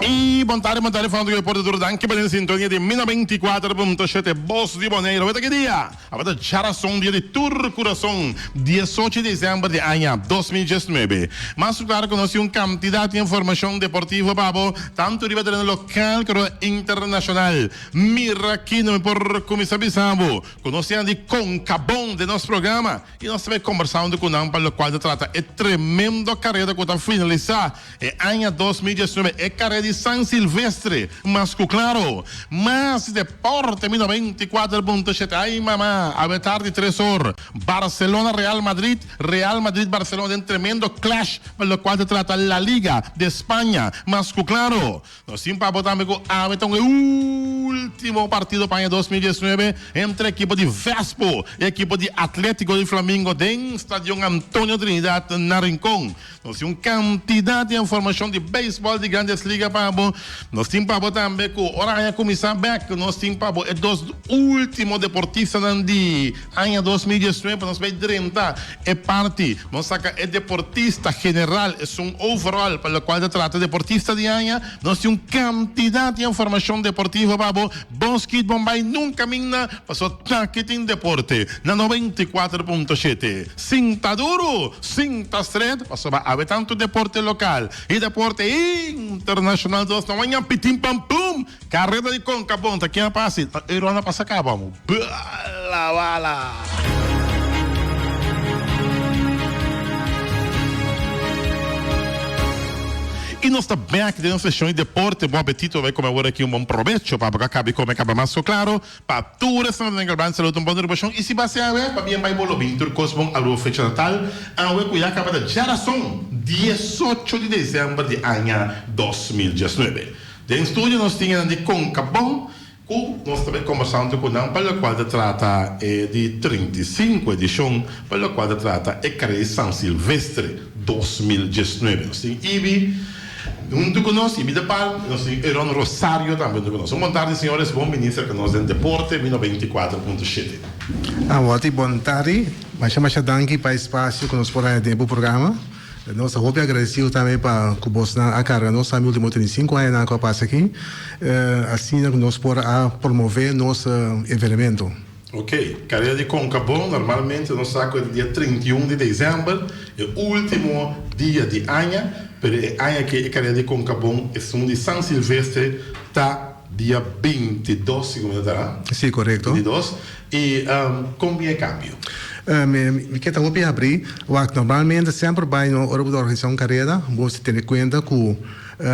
Y bon tarde, bon tarde, Fernando Deporte Duro. Danki pa den sintonia di mi 94.7 Bos di Boneiru. Awor ta ki dia? Awor ta djarason, dia di tur kurason, 18 di december di aña 2019. Mas ku klaro ku nos tin un kantidat di informashon deportivo pa bo, tantu riba tereno lokal komo internashonal. Mira aki no mi por kuminsá bisa bo ku nos tin di Concabon den nos programa i nos ta bai kombersá huntu ku nan pa lokual ta trata e tremendo kareda ku ta finalisá e aña 2019, e kareda di San Silvestre. Mas ku klaro, mas deporte mi 94.7 ai mama, awe tardi tres or, Barcelona Real Madrid, Real Madrid Barcelona den tremendo clash pa lokual ta trata La Liga de Spaña. Mas ku klaro. Nos tin pa bo tambe ku awe ta un e ultimo partido pa aña 2019 entre ekipo di Vespo i ekipo di Atletico di Flamingo den Stadion Antonio Trinidad na Rincon. Nos tin un kantidat di informashon di beisbòl di Grandes Liga pa bo. Nos tin pa bo tambe ku ora aña kuminsá bèk nos tin pa bo e dos ultimo deportistanan di aña 2019 pa nos bai drenta e parti. Nos saka e deportista general, esun overall, pa lokual ta trata deportista di aña. Nos tin un kantidat di informashon deportivo pa bo. Bon skit, bon bai, nunka minna, paso taki tin deporte na 94.7. Sinta duru, sinta stret, pasobra awe tantu deporte lokal i deporte internashonal dos no maña pitin pam pum! Kareda di Concabon ta ken a pasa? E ronda pasa kaba mo. Bala bala! I nos ta bek den nos seshon di deporte. Bon apetito bai kome awor aki un bon probecho pa bo ka kabi kome kaba mas ku klaro. Pa tur esnan den Gran Salud un bon ribashon i si base awe pa bien bai bo lo bin tur kos bon Aruba fecha natal awe ku ya kaba ta djarason 18 di december di aña 2019. Den studio nos tin enan di Concabon cu nos ta bay combersando cu nan pa locual ta trata e di 35 edicion pa locual ta trata e Carrera di San Silvestre 2019. Nos tin Ibi hunto cu nos, Ibi de Palm, y nos tin Euron Rosario tambe hunto cu nos. Un bon tardi señores, bon bini cerca nos den Deporte mi 94.7. Awor bon tardi, masha masha danki pa e espacio cu nos por haya den bo programa. Nos ta hopi agradecido tambe pa cu bosnan a carga nos tambe ultimo 35 añanan cu a pasa aki, asina cu nos por a promove nos evenemento. Ok, carera di Concabon normalmente nos sa cu e ta dia 31 di december, e ultimo dia di aña, pero e aña aki e carera di Concabon esun di San Silvestre ta dia 22 si cu mi ta tara? Si, corecto. 22, y con bin e cambio? Mi ke ta hopi habrí. Wak, normalmente semper bai no ora bo ta organisá un kareda, bo mester tene kuenta ku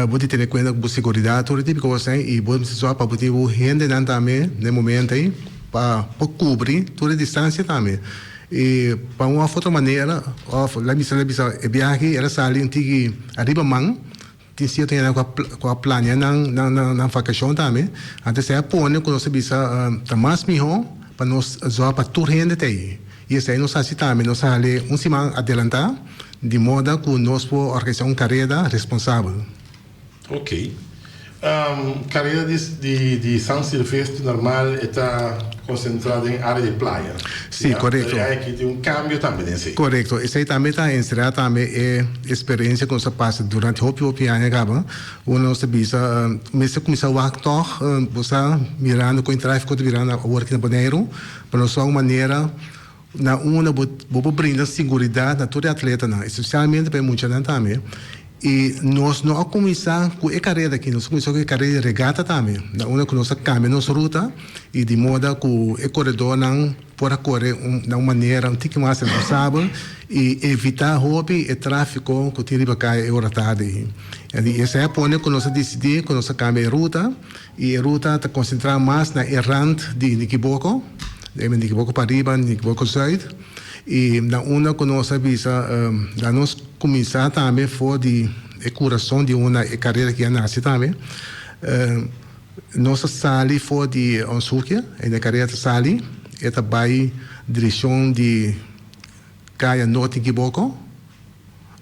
bo tin tene kuenta ku bo seguridat tur e tipo kosnan i bo mester sòru pa bo tin bo hendenan tambe na e momento ei pa por kubri tur e distansia tambe. I pa un òf otro manera òf laga bisa laga bisa e biahe aki el a sali un tiki ariba man. Tin sierto hendenan ku a plania nan nan vakashon tambe. Antes esei a pone ku nos a bisa ta mas mihó pa nos zòrg pa tur hende ta ei. I esei nos hasi tambe, nos a hali un siman adelantá di moda ku nos por organisá un kareda responsabel. Ok. Kareda di San Silvestre normal e ta konsentrá den área di playa. Sí, korekto. Pero e aki tin un kambio tambe den esei. Korekto. Esei tambe ta enserá tambe e eksperensia ku nos a pasa durante hopi hopi aña kaba. Unda nos ta bisa mester kuminsá wak tòg, bo sa mirando kon e tráfiko ta birando awor aki na Boneiru, pa nos wak un manera na unda bo bo por brinda siguridat na tur e atletanan, espesialmente pa e muchanan tambe. I nos no a kuminsá ku e kareda aki, nos a kuminsá ku e kareda di regata tambe, na unda ku nos a kambia nos ruta i di moda ku e koredónan por a kore na un manera un tiki mas responsabel i evitá hopi e tráfiko ku tin riba kaya e ora tardi. I esei a pone ku nos a disidí ku nos a kambia e ruta i e ruta ta konsentrá mas na e rant di Nikiboko, Nikiboko pariba, Nikiboko zùit, i na unda ku nos a bisa na nos Kuminsá tambe for di e kurason di unda e karera ki a nase tambe. Nos a sali for di ons hoekje en e karera ta sali e ta bai direkshon di Kaya Noord Nikiboko.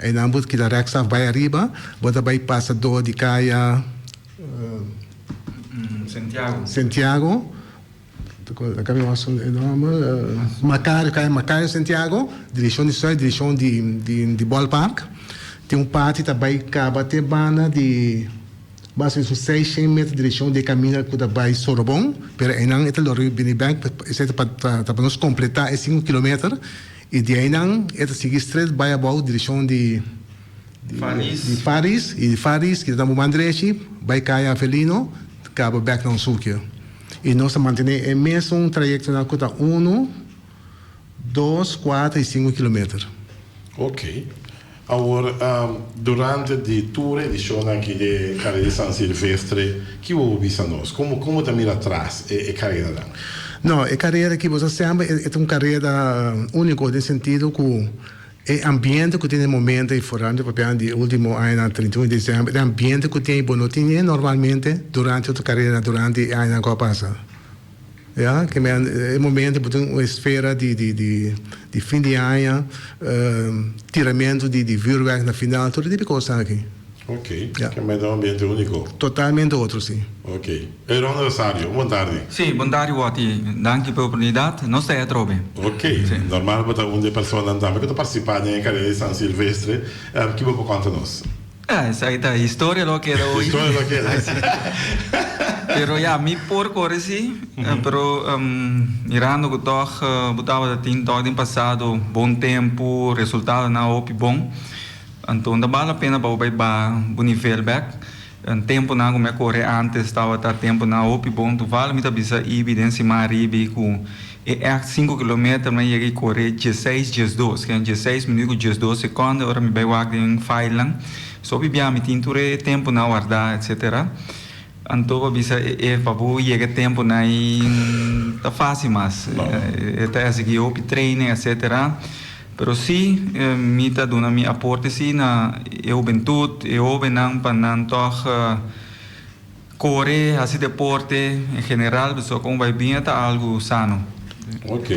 Einan bo ta kita rèksaf bai ariba, bo ta bai pasa dor di Kaya Sentiago. Sentiago. Macario, kaya Macario Santiago, direkshon di sùit, direkshon di di di ballpark. Tin un parti ta bai kaba te banda di. Mas o menos un seishent meter direkshon di e kaminda ku ta bai Sorobon, pero einan e ta lora bini bèk, esei ta ta pa nos kompletá e sinku kilometer i di einan e ta sigui stret bai abou direkshon di di Faris i di Faris kita ta muman drechi bai Kaya Avelino kaba bèk na Onsukia i nos ta mantené e mesun trayektonan ku ta unu, dos, kuater i sinku kilometer. Ok. Awor, durante di tur edishonnan aki di Karera di San Silvestre, ki bo por bisa nos? Komo komo ta mira atras e e kareranan? No, e karera aki bo sa semper e ta un karera úniko den sentido ku e ambiente ku tin e momento ei foral mi ta papia di e último añanan 31 di desèmber e ambiente ku tin ei bo no tin e normalmente durante otro kareranan durante e añanan ku a pasa. Ya, ke men e momento bo tin un esfera di di di di fin di aña, tiramentu di di vuurwerk na final, tur e tipo di kosnan aki. Ok, ke men ta un ambiente úniko. Totalmente otro, si. Ok. Aaron Rosario, un bon tardi. Si, bon tardi Watty. Danki pa e oportunidat. Nos ta e atrobe. Ok. Normal bo ta un di e personanan tambe ku ta partisipá den e karera di San Silvestre. Ki bo por konta nos? Ah, esaki ta historia lo keda hoy. Historia lo keda. Pero ya, mi por kore si, pero mirando ku tòg bo tabata tin tòg den pasado bon tempu, resultadonan hopi bon, anto no ta bal la pena pa bo bai baha bo nivel bèk. Tempunan ku mi a kore ántes tabata tempunan hopi bon. Toevallig mi ta bisa Ibi den siman aribi ku e ègt sinku kilometer mi a yega i kore dieseis diesdos, kende dieseis minuut ku diesdos sekonde ora mi bai wak den filenan. So hopi bia mi tin tur e tempunan wardá etsetera. Anto pa bisa e pa bo yega e tempunan ei ta fásil mas. E ta esigí hopi training etsetera. Pero sí mi ta duna mi aporte sí na e hubentut, e hóbennan pa nan tòg kore, hasi deporte en general, pasobra kon bai bin e ta algu sano. Ok.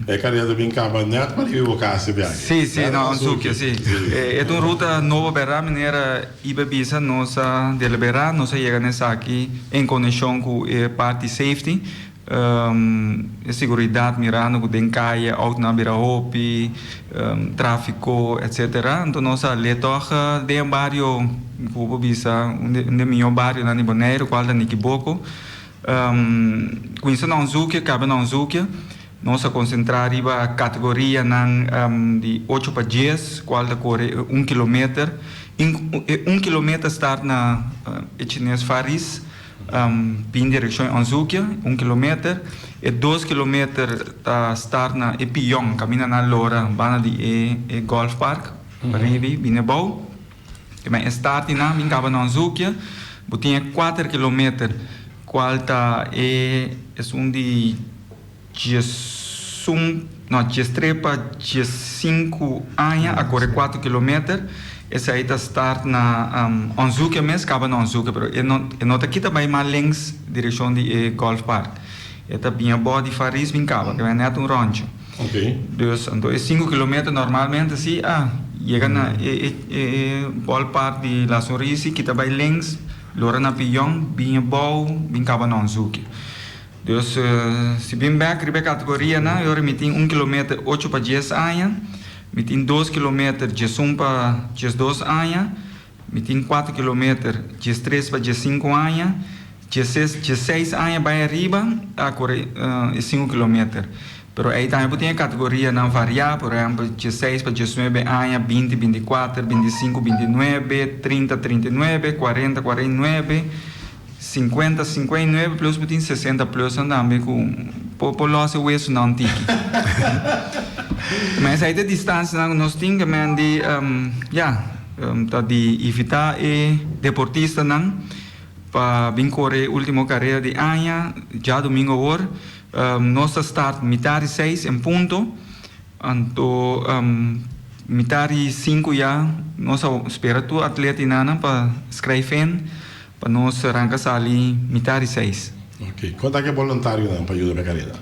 E karera ta bin kaba nèt pa riba bo kas e biahe. Sí, sí, na Anzuquia, sí. E ta un ruta nobo bèrdat, manera Ibe bisa, nos a deliberá, nos a yega na esaki en konekshon ku e parti safety. E seguridat mirando ku den kaya outonan a bira hopi, trafiko etsetera. Anto nos a lé tòg den e bario ku bo bisa un di e mihó barionan di Boneiru kual ta Nikiboko. Kuminsa na un zukia kaba na un zukia. Nos a konsentrá riba kategorianan di ocho pa dies kual ta kore e un kilometer. E un kilometer start na e Chines Faris. Bin direkshon Anzukia, un kilometer. E dos kilometer ta start na e Pion, kaminda na Lora, banda di e e golf park, paribi, bini abou. E ben e start di nan bin kaba na Anzukia. Bo tin e kuater kilometer, kual ta e esun di Diesun, no, diestres pa diesinku aña a kore kuater kilometer. Esei ta start na Onzuke mes, kaba na Onzuke, pero e no e no ta kita bai mas links direkshon di e golf park. E ta bin abou di Faris bin kaba, ke nèt un ròntje. Dus anto e sinku kilometer normalmente si a yega na e e e bòlpark di La Sonrisi, kita bai links, lora na Pion, bin abou, bin kaba na Onzuke. Dus si bin bek riba e kategorianan, e ora mi tin un kilometer ocho pa dies aña, mi tin dos kilometer diesun pa diesdos aña, mi tin kuater kilometer diestres pa diesinku aña, dieses, diesseis aña bai ariba a kore e sinku kilometer. Pero ei tambe bo tin e kategorianan variá, por ehèmpel diesseis pa diesnuebe aña, binti, bintikuater, bintisinku, bintinuebe, trinta, trintinuebe, kuarenta, kuarentinuebe. Sinkuenta, sinkuenta i nuebe plus bo tin sesenta plus nan tambe ku por por los e wesunan un tiki. Ma esei ta e distansianan ku nos tin ke men di ya ta di evitá e deportistanan pa bin kore e ultimo karera di aña djadumingu awor. Nos ta start mitar di seis en punto. Anto mitar di sinku ya nos a spera tur atletinan pa skrijf in. Pa nos ranka sali mitar di seis. Ok. Kon ta ke boluntarionan pa yuda pa e kareda?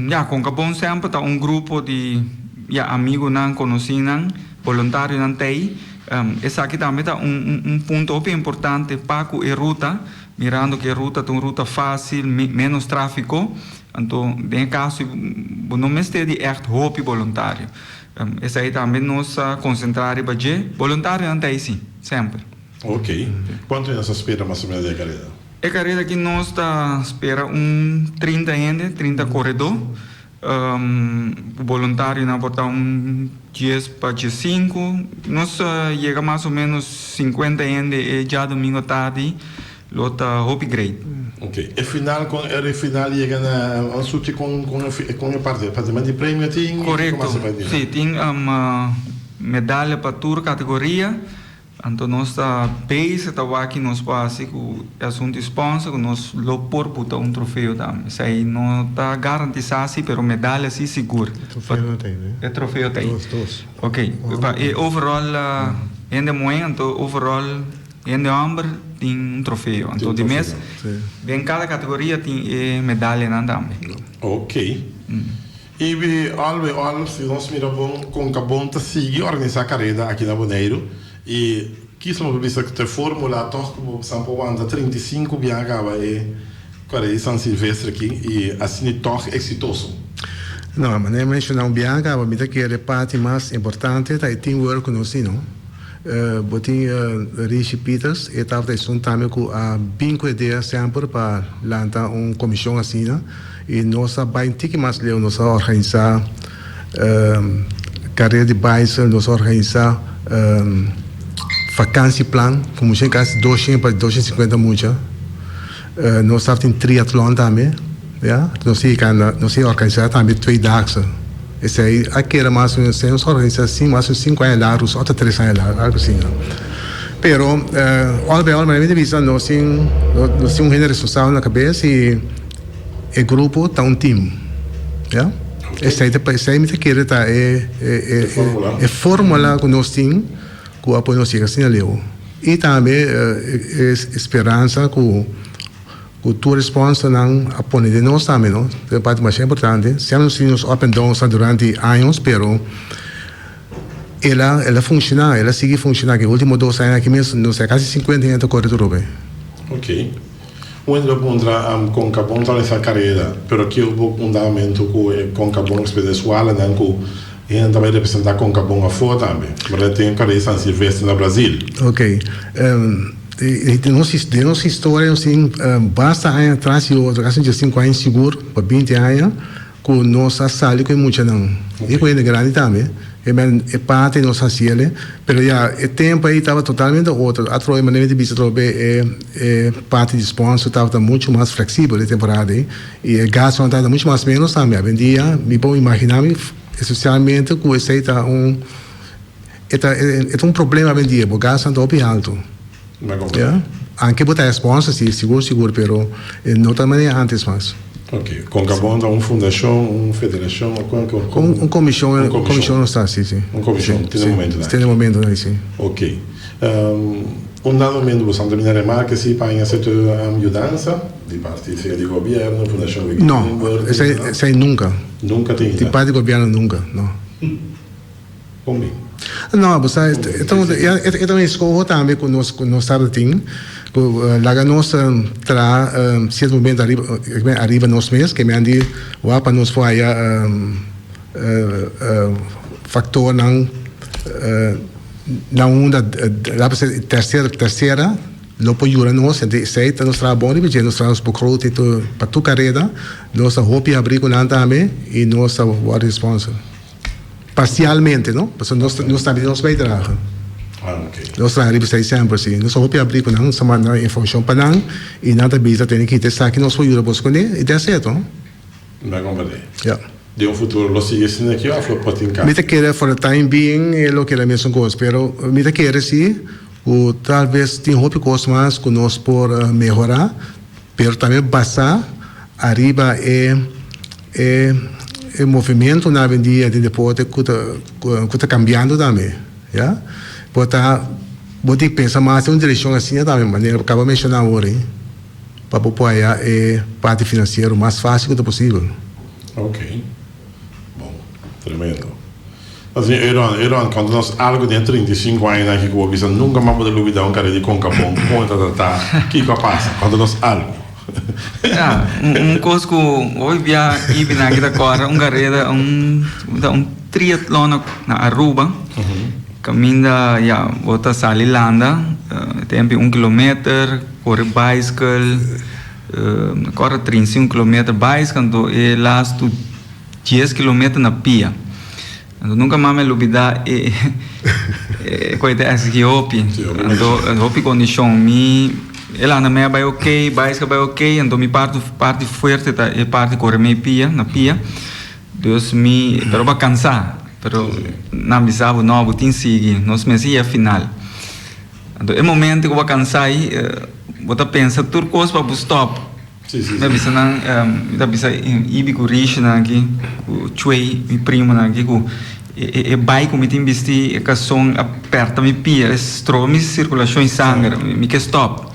Ya, Konkabon semper ta un grupo di, ya, amigunan, konosínan, boluntarionan t'ei. Esaki tambe ta un un punto hopi importante pa ku e ruta, mirando ku e ruta ta un ruta fásil, ménos tráfiko. Anto den e kaso bo no mester di ègt hopi boluntario. Esei tambe nos a konsentrá riba dje. Boluntarionan t'ei sí, semper. Ok. Cuanto hende nos ta spera mas o menos den e careda? E careda aki nos ta spera un 30 hende, 30 coredó. Boluntarionan por ta un dies pa diesinku. Nos yega mas o menos sinkuenta hende e djadumingo tardi, lo ta hopi great. Ok. E final kon e final yega na Ansuchi kon kon kon e parti? Partimento di premio tin? Korekto. Si, tin medalha pa tur kategoria. Anto nos ta bezig ta wak ki nos por hasi ku e asuntu di sponsor ku nos lo por buta un trofeo tambe. Esei no ta garantisá si, pero medalha si sigur. E trofeo no ta ei, ne? E trofeo ta ei. Dos, dos. Ok. Pa e overall hende muhé anto overall hende hòmber tin un trofeo. Anto di mes den kada kategoria tin e medalhanan tambe. Ok. I bi al bij al, si nos mira bon, Concabon ta sigui organisá kareda aki na Boneiru i kisa bo por bisa ku ta e fórmula tòg ku bo san por wanta 35 biaha kaba e kareda di San Silvestre aki i asina tòg eksitoso. No, manera mi menshoná un biaha kaba mi ta kere parti mas importante ta e teamwork ku nos tin, no. Bo tin Rishi Pieters, e tabata esun tambe ku a bin ku idea semper pa lanta un komishon asina. I nos a bai un tiki mas leu, nos a organisá karera di baisel, nos a organisá vakansieplan ku mucha kasi doshen pa doshen sinkuenta mucha. Nos tabatin triatlon tambe, ya. Nos a yega na, nos a organisá tambe tweedaagse. Esei a keda mas o menos, nos a organisá mas o menos sinku aña largu, òf ta tres aña largu, algu asina. Pero òl bai òl, manera mi ta bisa, nos tin, nos tin un hende responsabel na kabes i. E grupo ta un team, ya. Esei ta esei mi ta kere ta e e e formula ku nos tin ku a pone nos yega asina leu. I tambe e speransa ku ku tur e sponsornan a pone den nos tambe no, ta un parti masha importante. Siempre nos tin nos up and downs durante años pero el a el a funciona, el a sigui funciona. Ke ultimo dos aña aki mes nos a kasi sinkuenta hende ta kore tur obe. Ok. Un hende lo puntra con Cabon ta realiza careda, pero kico bo un dado momento cu e Concabon Venezuala nan cu hende ta bay representa Concabon afo tambe, pero tin e careda di San Silvestre na Brazil. Ok, den nos den nos historia nos tin basta aña atras y otro casi diescinco aña sigur pa binti aña Cu nos a sali cu e muchanan y cu hende grandi tambe, e men e parti nos haciele, pero ya e tempo ey tabata totalmente otro, atrobe manera di bisa atrobe e e parti di sponsor tabata mucho mas flexibel e temporada ey y e gastonan tabata mucho mas menos tambe, awendia mi por imagina mi especialmente cu esey ta un e ta e ta un problema awendia, bo gastonan ta hopi alto. Ya, anke bo ta e sponsor si, sigur sigur, pero e no ta manera antes mas. Ok, Concabon ta un fundashon, un federashon o kon kon? Un un komishon, un komishon nos ta, si, si. Un komishon, tin e momentonan aki. Tin e momentonan aki, si. Ok. Un dado momento bo san termina remarke si pa haña sierto yudansa di parti sea di gobierno, fundashon Wiki No, esei esei nunka. Nunka tin. Di parti di gobierno nunka, no. Kon bin? No, bo sa, e ta un, e ta un eskoho tambe ku nos, ku nos tabata tin, ku laga nos traha sierto momento ariba, ariba nos mes, ke men di wak pa nos por haya faktornan na unda, laga bisa terser, tersera lo por yuda nos, enton esei ta nos traha bon riba dje, nos traha nos begroting pa tur kareda, nos ta hopi habri ku nan tambe i nos ta wòrdu sponsor. Parcialmente, no? Pasobra nos, nos tambe tin nos bijdrage. Ah, ok. Nos traha riba esei semper, si. Nos ta hopi abrí ku nan, nos ta manda informashon pa nan i nan ta bisa tene kita esaki nos por yuda boso kuné i that's it, no? Mi a komprendé. Ya. Den un futuro lo sigui asina aki òf lo por tin kambio? Mi ta kere for the time being e lo keda mesun kos, pero mi ta kere si ku tal bes tin hopi kos mas ku nos por mehorá, pero tambe basá ariba e E e movimentonan awendia den deporte ku ta ku ta kambiando tambe, ya. Bo ta bo tin pensa mas den un direkshon asina tambe manera bo kaba menshoná awor ei pa bo por haya e parti finansiero mas fásil ku ta posibel. Ok. Bon. Tremendo. Asina Euron, Euron, konta nos algu den e 35 añanan aki ku bo bisa nunka mas bo ta lubidá un kare di Concabon, kon e ta tratá, kiko a pasa? Konta nos algu. Ya, un kos ku hopi bia Ibi nan aki ta kòrda un kareda, un ta un triatlon na Aruba. Kaminda ya bo ta sali landa tempi un kilometer kore baiskel kòrda 35 kilometer baiskel anto e lastu dies kilometer na pia. Anto nunka mas mi a lubida e e koe ta exigi hopi anto hopi kondishon mi e landa mi a bai ok baiskel a bai ok anto mi parti parti fuerte ta e parti kore mei pia na pia. Dus mi, pero bo a cansa, pero nan bisa bo no, bo tin sigui, nos mester yega final. Anto e momento cu bo a cansa ayi, bo ta pensa tur cos pa bo stop. Mi a bisa nan, mi ta bisa Ibi cu Rishi nan aki, cu Chuey, mi primo nan aki, cu e bai cu mi tin bisti, e cason a perta mi pia, e stroba mi circulacion di sanger, mi ke stop.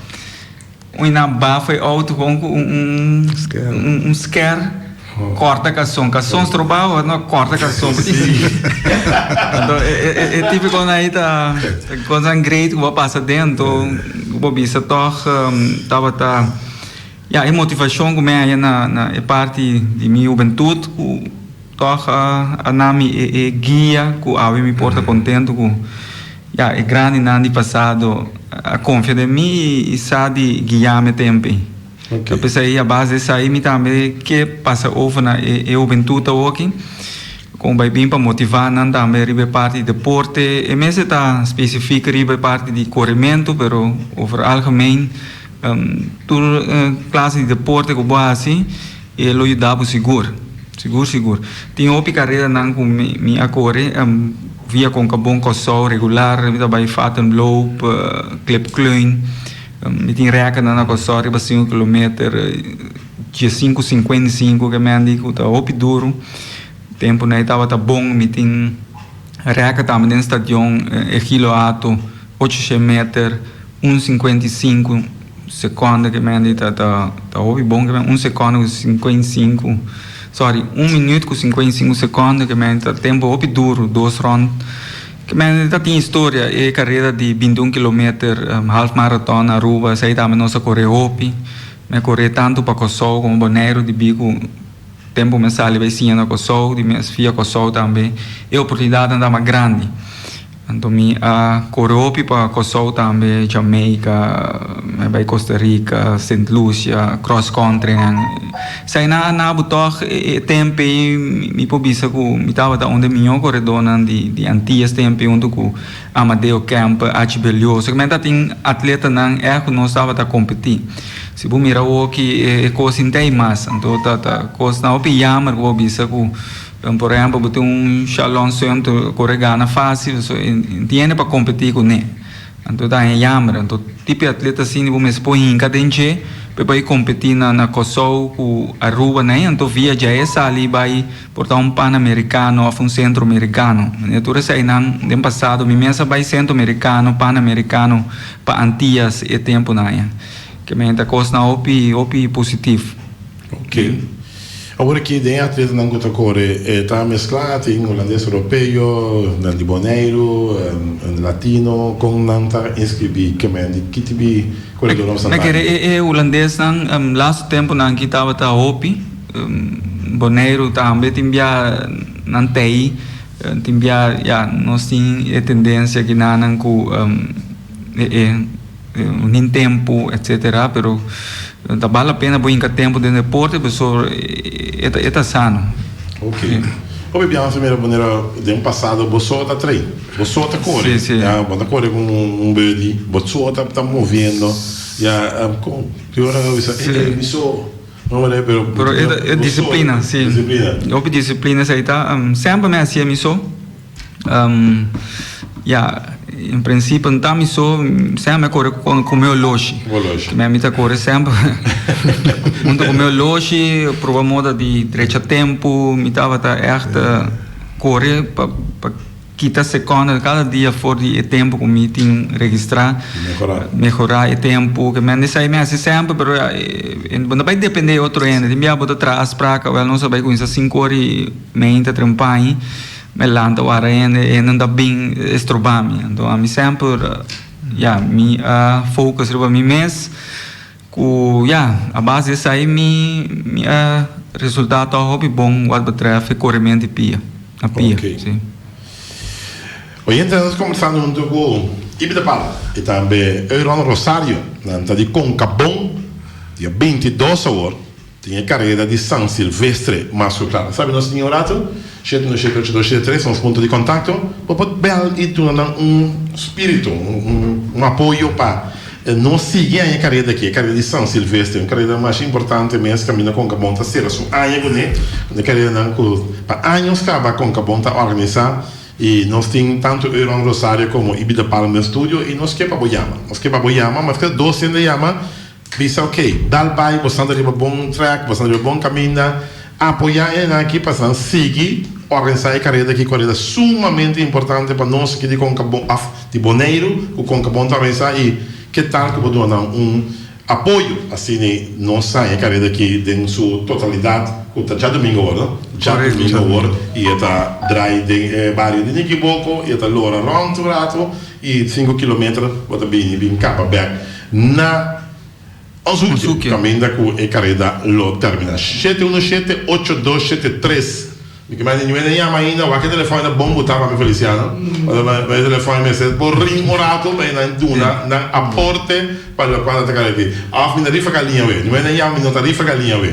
Un na bafa e auto gewoon cu un un sker corta cason. Cason strobao no corta cason. Anto e tipico nan ahi ta cosnan great cu bo a pasa den anto cu bo bisa toch tabata ya e motivacion cu mi a haya na e parti di mi hubentud cu Tòg a na mi e guia ku awe mi por ta kontentu ku ya e grandinan di pasado a konfia den mi i sa di guia mi tempu ei. Ta p'esei a base di esei mi tambe ke pasa over na e hubentut awoki kon bai bin pa motivá nan tambe riba e parti di deporte. E mester ta spesifik riba e parti di korementu pero over algemeen tur klase di deporte ku bo hasi E lo yuda bo sigur. Sigur sigur. Tin hopi kareranan ku mi mi a kore via Konkabon Kòrsou regular mi ta bai Vatenloop, Klip Kluin. Mi tin rèkènan na Kòrsou riba sinku kilometer diesinku sinkuenta i sinku ke men di ku ta hopi duru. Tempunan ei tabata bon mi tin rèkè tambe den stadion Egilo Hato ocho shen meter un 55. Seconde ke men di ta ta ta hopi bon ke men un seconde ku 55 sorry un minuut ku 55 seconde ke men ta tempo hopi duro dos rond ke men ta tin historia e carera di 21 kilometer half marathon na Aruba esei tambe nos a kore hopi mi a kore tanto pa Kòrsou komo Boneiru debí ku tempo mi a sali bai siña na Kòrsou di mes via Kòrsou tambe e oportunidatnan ta mas grandi. Anto mi a kore hopi pa Kòrsou tambe, Jamaica, mi a bai Costa Rica, Sint Lucia, cross country nan. Esei nan a na bo tòg e tempu ei mi por bisa ku mi tabata un di e mihó koredónan di Antillas tempu ei huntu ku Amadeo Kemper, Archie Berlioz. Mi ta tin atletanan ègt ku nos tabata kompetí. Si bo mira awoki e kos sin ta ei mas, anto ta kosnan hopi yammer ku bo bisa ku. Por ehempel, bo tin un Shalon Seunt kore gana fácil, so e tiene pa kompetí kuné. Anto ta haña yamber. Anto tipo e atleta asina bo mester por hinka den dje pa e bai kompetí na na Kòrsou ku Aruba na ei. Anto via dje e sali bai por ta un Panamerikano òf un Sentro Amerikano. Manera tur eseinan den pasado mi mes a bai Sentro Amerikano, Panamerikano pa Antias e tempunan aya. Ke men ta kosnan hopi hopi positivo. Ok. Awor aki den e atletanan ku ta kore e ta mesklá, tin hulandes europeo, nan di Boneiru, latino, kon nan ta inskribí ke men di ki tipi koredor nos ta Mi kere e hulandesnan laatste tempunan aki tabata hopi, Boneiru tambe tin bia nan tei, tin bia ya nos tin e tendensia kinanan ku e. Nin tempu etcetera pero ta bal la pena bo hinca tempu den deporte pasobra e ta sano. Ok. Hopi biaha nos a mira manera den pasado bo so ta train, bo so ta kore, ya bo ta kore ku un buddy, bo so ta moviendo, ya kon ki ora bo bisa ey mi so no manera pero Pero e disciplina si, hopi disciplina esei ta, semper mi hacia mi so. Ya, en principio no ta mi so, semper mi a kore ku mi oloshi. Mi ta kore semper hunto ku mi oloshi, proba moda di drecha tempu, mi tabata ègt kore pa kita sekonda kada dia for di e tempu ku mi tin registrá. Mehorá e tempu. Ke men esei mi hasi semper, pero bo no bai dependé di otro hende. Tin bia bo ta traha afspraak, awel nos a bai kuminsá sinku ora i meinta trempan. Mi lanta wara hende, e hende no ta bin estroba mi. Anto ami semper, ya, mi a focus riba mi mes ku, ya, a base di esei mi mi a resulta tòg hopi bon wat betreft e korementu di pia, na pia, si. Oyente nos kombersando huntu ku Ibi de Palma i tambe Euron Rosario. Nan ta di Concabon dia 22 awor tin e kareda di San Silvestre mas ku kla. Sabi nos tin un ratu shete no shete ocho dos shete tres nos punto di kontakto. Bo por bèl i duna nan un spiritu, un apoyo pa nos sigui aña e kareda aki, e kareda di San Silvestre, un kareda masha importante mes kaminda Concabon ta sera su aña kuné, un e karedanan ku pa años kaba Concabon ta organisá. I nos tin tantu Euron Rosario komo Ibi de Palm den studio i nos ke pa bo yama. Nos ke pa bo yama, maske dos hende yama, bisa ok, dal bai, bo sta riba bon track, bo sta riba bon kaminda, apoyá e nan aki pa nan sigui organisá e kareda aki, kareda sumamente importante pa nos aki di Konkabon òf di Boneiru ku Konkabon ta organisá i ke tal ku bo duna nan un Apoyo, asina nos haña e kareda aki den su totalidat ku ta djadumingu awor, no? Djadumingu awor i e ta drai den e bario di Nikiboko i e ta lora rònt un ratu i sinku kilometer bo ta bini bin kaba bèk na Ozuki kaminda ku e kareda lo terminá. Shete uno shete ocho dos shete tres. Mi ke manda ñuene yama ainda, wak e telefòn ta bon botá pa mi Feliciano. Pasobra e telefòn mester por ring un rato pa e nan duna nan aporte pa lokual nan ta kere aki. Òf mi ta rifa galiña awe. Ñuene yama mi no ta rifa galiña awe.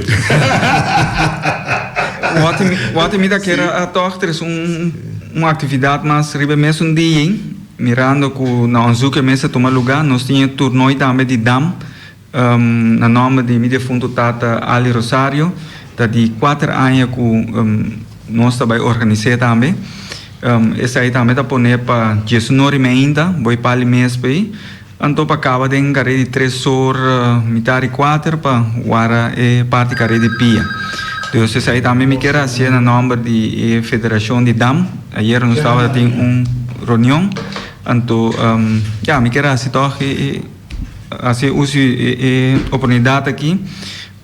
Wak mi ta kere a tòg tres un un aktividat mas riba e mesun dia ei, mirando ku na Onzuke mes a tuma lugá. Nos tin e turnoi tambe di dam. Na nòmber di mi defuntu tata Ali Rosario, ta di kuater aña ku nos ta bai organis'é tambe. Esei tambe ta poné pa diesunor i meinta, boi pali mes p'ei. Anto pa kaba den karé di tres or mitar i kuater pa wara e parti karé di pia. Dus esei tambe mi kier hasié na nòmber di e federashon di dam. Ayer nos tabata tin un reunion, anto ya mi kier hasi tòg e. Hasi uso di e oportunidat aki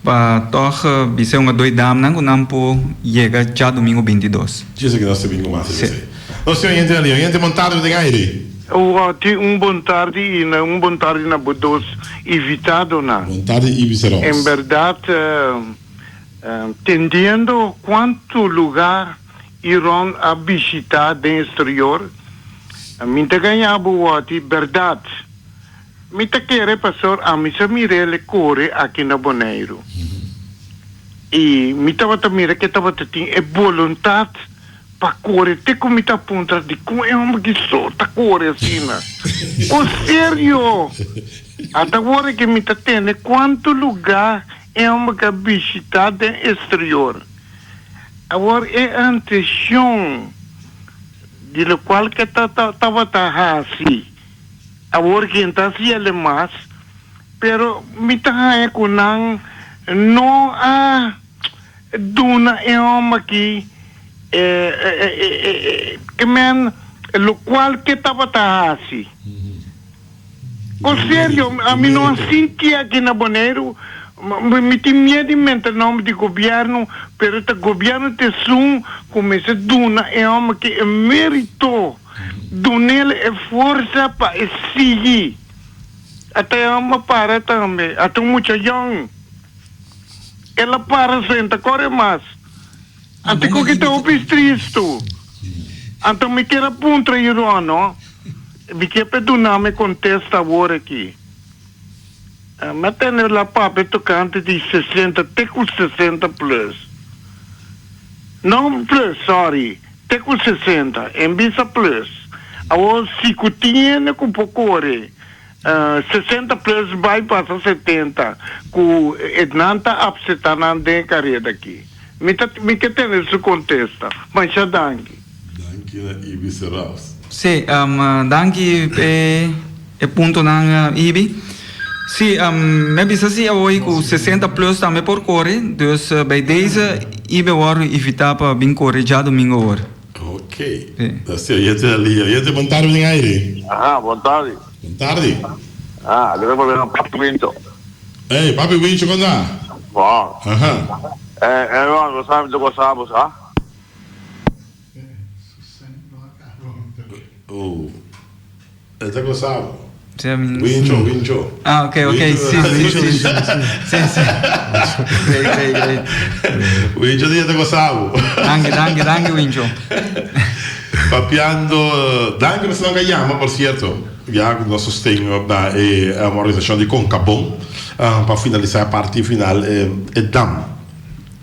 pa tòg bisa un adoy damnan ku nan por yega djadumingu bintidos. Djis aki nos ta bin ku mas di esei. Nos tin oyente na liña. Oyente bon tardi den aire. Wòti un bon tardi i un bon tardi na bo dos invitadonan. Bon tardi Ibis Roos. En bèrdat tendiendo kuantu lugar Iron a bishita den exterior mi ta gaña bo wòti bèrdat. Mi ta kere pastor ami sa mir'el e kore aki na Boneiru. I mi tabata mira ke tabata tin e boluntat pa kore te ku mi ta puntra dikon e homber ki so ta kore asina. O serio! Ata wor ke mi ta tende kuantu luga e homber ke a bishita den exterior. Awor e anteshon di lokual ke ta tabata hasi. Awor ken ta hasi el mas, pero mi ta haña ku nan no a duna e hòmber aki ke men lokual ke tabata hasi. Kon serio, ami no a sinti aki na Boneiru, mi tin miedu di menta nòmber di gobièrnu, pero ta gobièrnu ta esun ku mester duna e hòmber aki e mérito. Dunel e forsa pa e sigui. Ata e hòmber para tambe. Ata un mucha yòn. El a para senta kore mas. Anto ku ki ta hopi tristu. Anto mi kier a puntra Jeroen no. Mi kier pa e duna mi kontesta awor aki. Mi a tende la papia tokante di sesenta te ku sesenta plus. No plus, sorry. Te ku sesenta, en bisa plus. Awor si ku tin hende ku por kore sesenta plus bai pasa setenta ku e nan ta apseta nan den e kareda aki. Mi ta mi ke tende su kontesta. Masha danki. Danki na Ibi Serraus. Sí, danki p'e e puntonan Ibi. Sí, mi a bisa sí awoy ku sesenta plus tambe por kore, dus bij deze Ibi a wòrdu invitá pa bin kore djadumingu awor. Ok. Si, oyente na liña. Oyente, bon tardi den aire. Aha, bon tardi. Bon tardi. Ah, aki ta papia na Papi Wincho. Ey, Papi Wincho, kon ta? Bon. Aha. Eh, Aaron, bo sa mi ta gosa bo, sa? Oh. E ta gosa bo. Wincho, Wincho. Ah, ok, ok. Si, si, si. Si, si. Great, great, great. Wincho di e ta gosa bo. Danki, danki, danki, Wincho. Papiando, danki pa esnan ku a yama, por sierto, ya ku nos sosten na e organisashon di Concabon pa finalisá e parti final e dam.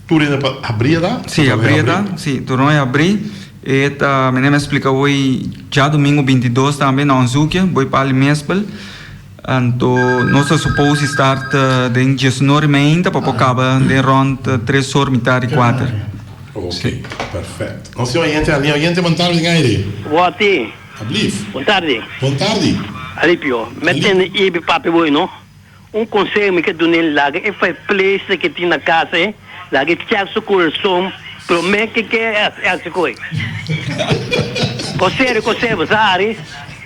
Tur hende pa habri e da? Sí, habri e da, sí, tur hende habri. E ta, mi a splika hoy djadumingu bintidos tambe na Onzukia, boy pali mespel. Anto nos ta suppose start den diesnor y meinta pa por caba den rond tres or mitad di cuater. Ok, perfect. Nos tin oyente na liña. Oyente, bon tardi den aire. Wati. Ablief. Bon tardi. Bon tardi. Alipio, mi a tende Ibi papia boy no. Un conseho mi ke dun'el laga e fireplace ke tin na casa e, laga e check su corazon prome ke ke e haci koe. Conseho, conseho, bo sa Ari?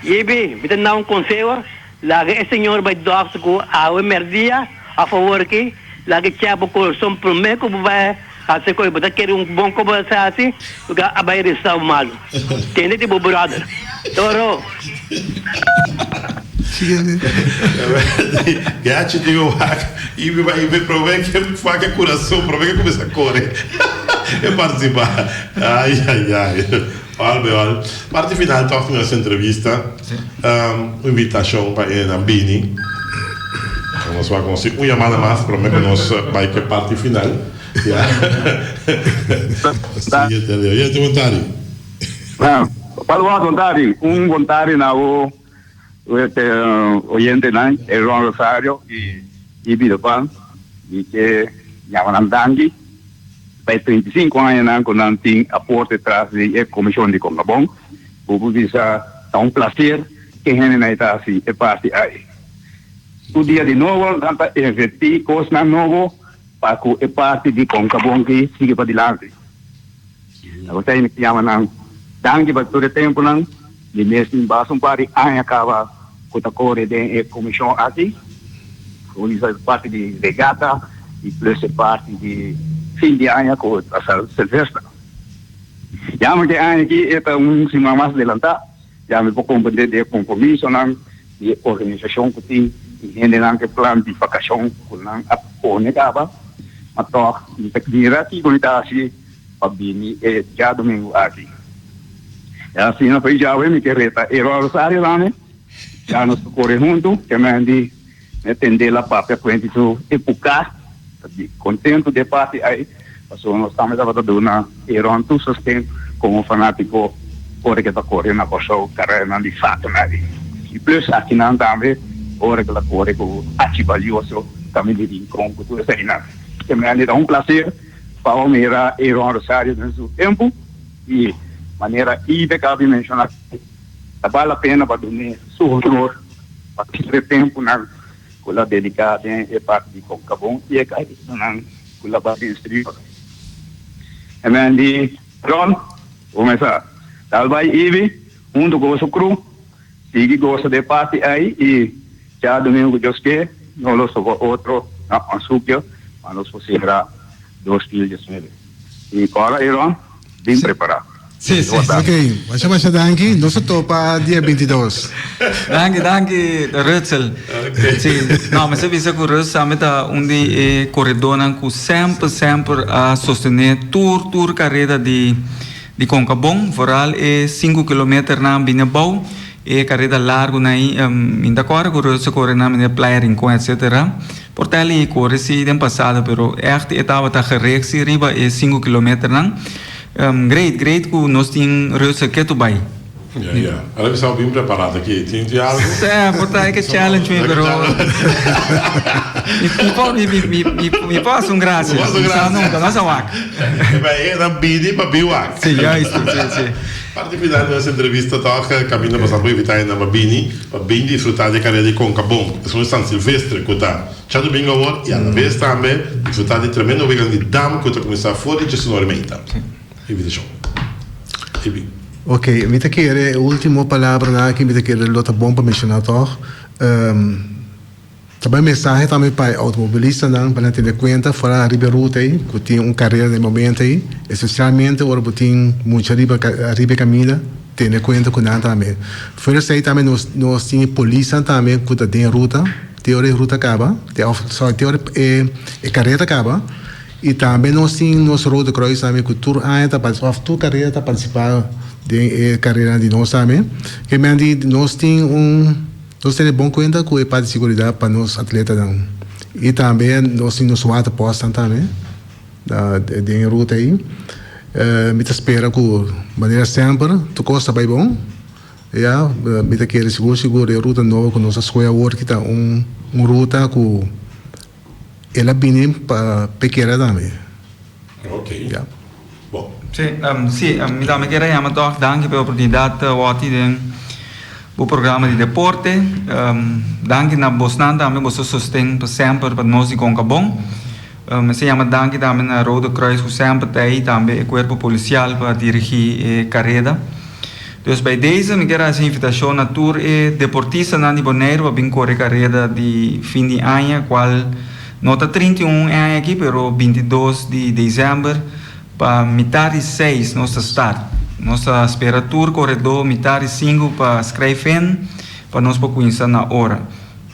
Ibi, mi ta duna un conseho, laga e señor bay dokter cu awe merdia of awor aki, laga e check bo corazon prome cu bo bay haci koe. Bo ta kere un bon cu bo sa haci, bo a bay resta bo malo. Tende di bo brother. Toro. Gachi digo wak Ibi ba Ibi prome ke wak e curason prome ke cuminsa core e participa ay ay ay ol be ol parti final toch di nos entrevista un invitacion pa e nan bini nos wak nos tin un yamada mas prome ku nos bay ke parti final ya Siguiente bon tardi. Bon tardi un bon tardi na bo. Oyentenan, e Ron Rosario y Ibi de Pan, mi ke yama nan danki pa e 35 añanan ku nan tin aporte tras di e Komishon di Kongabon. Bo por bisa ta un plaser ke hendenan e ta hasi e parti ai. Tur dia di nobo nan ta inverti kosnan nobo pa ku e parti di Kongabon ki sigui padilanti. Esei mi ta yama nan danki pa tur e tempunan. Mi mes tin basta un par di aña kaba ku ta kore den e komishon aki. Organisa e parti di regata i plus e parti di fin di aña ku ta Silvester. Ya mi ke aña aki e ta un siman mas delantá. Ya mi por komprendé di e kompromisonan di e organisashon ku tin i hendenan ku e plan di vakashon ku nan a pone kaba. Ma tòg mi ta mira kiko mi ta hasi pa bini e djadumingu aki. E asina pa djawe mi ke reta e Rosario tambe. Ya nos ta kore huntu. Ke men di mi tende la papia kuenti su epuka. Ta di kontentu di e parti ai pasobra nos tambe tabata duna Aaron tur sosten komo fanatiko ora ke ta kore na Kòrsou kareranan di Fatenai. I plus akinan tambe ora ke ta kore ku Achi Balioso tambe di Rincon ku tur eseinan. Ke men di ta un plaser pa bo mira Aaron Rosario den su tempu. Di manera Ibe cabi menciona ta bal la pena pa dun'e su honor pa tur e tempunan cu el a dedica den e parti di Concabon y e carreranan cu el a bay den exterior. E men di Ron, bo mesa dal bay Ibi hunto cu boso crew sigui gosa di e parti ey y djadomingo cu Dios ke no lo soba otro na Ansuquio pa nos por cera 2019. Y ora Aaron bin prepara. Sí, sí. Ok, masha masha danki. Nos ta topa dia 22. Danki, danki Rutzel. Sí, no, mi sa bisa ku Rutz tambe ta un di e koredónan ku semper, semper a sostené tur, tur kareda di di Concabon, vooral e sinku kilometernan bini abou, e kareda largunan ei, mi ta kòrda ku Rutz a kore nan manera Playa Rincon etcetera. Por ta el kore si den pasado pero echt e tabata gereg si riba e sinku kilometernan. Great, great ku nos tin Rutser ketu bai. Ya, ya. Ela bisa bo bin preparado aki. Tin tin algu? Sè, por ta e ke challenge mi pero mi por mi mi mi mi por hasi un gracia. Bo hasi un Mi sa gracia. nunka, nos a wak. E bai e nan bini pa bin wak. Si, juist, si, si. Parti final di nos entrevista tòg kaminda pasá por invitá e nan pa bini. Pa bin disfrutá di e karera di Concabon, esun di San Silvestre ku ta djadumingu awor i alabes tambe disfrutá di tremendo weganan di dam ku ta kuminsá for di diesunore meinta. Invitashon. I bin. Ok, mi ta kere e ultimo palabranan aki mi ta kere lo ta bon pa menshoná tòg. Ta bai mensahe tambe pa e outomobilistanan pa nan tene kuenta fora riba e ruta ei ku tin un karera na e momento ei, espesialmente ora bo tin mucha riba riba e kaminda, tene kuenta ku nan tambe. Fuera esei tambe nos nos tin e polisnan tambe ku ta den e ruta te ora e ruta kaba, te òf sòri te ora e e karera ta kaba i tambe nos tin nos Rode Kruis tambe ku tur aña ta òf tur karera ta partisipá. Den e karera di nos tambe. Ke men di nos tin un nos tene bon kuenta ku e parti di seguridat pa nos atletanan i tambe nos tin nos waterpostnan tambe den e ruta ei. Mi ta spera ku manera semper tur kos ta bai bon. Ya, mi ta kere sigur sigur e ruta nobo ku nos a skohe awor ki ta un un ruta ku el a bini pa pekera tambe. Ok. Ya. Bon. Sí, sí, mi tambe kier a yama tòg danki pa e oportunidat wòrdi den bo programa di deporte. Danki na bosnan tambe boso sosten pa semper pa nos di Konkabon. Mester yama danki tambe na Rode Kruis ku semper ta ei, tambe e kuerpo polisial pa dirigí e kareda. Dus bij deze mi kier hasi invitashon na tur e deportistanan di Boneiru pa bin kore kareda di fin di aña kual no ta 31 e aña aki pero 22 di desèmber pa mitar di seis nos ta start. Nos ta spera tur koredó mitar di sinku pa skrijf in pa nos por kuminsá na ora.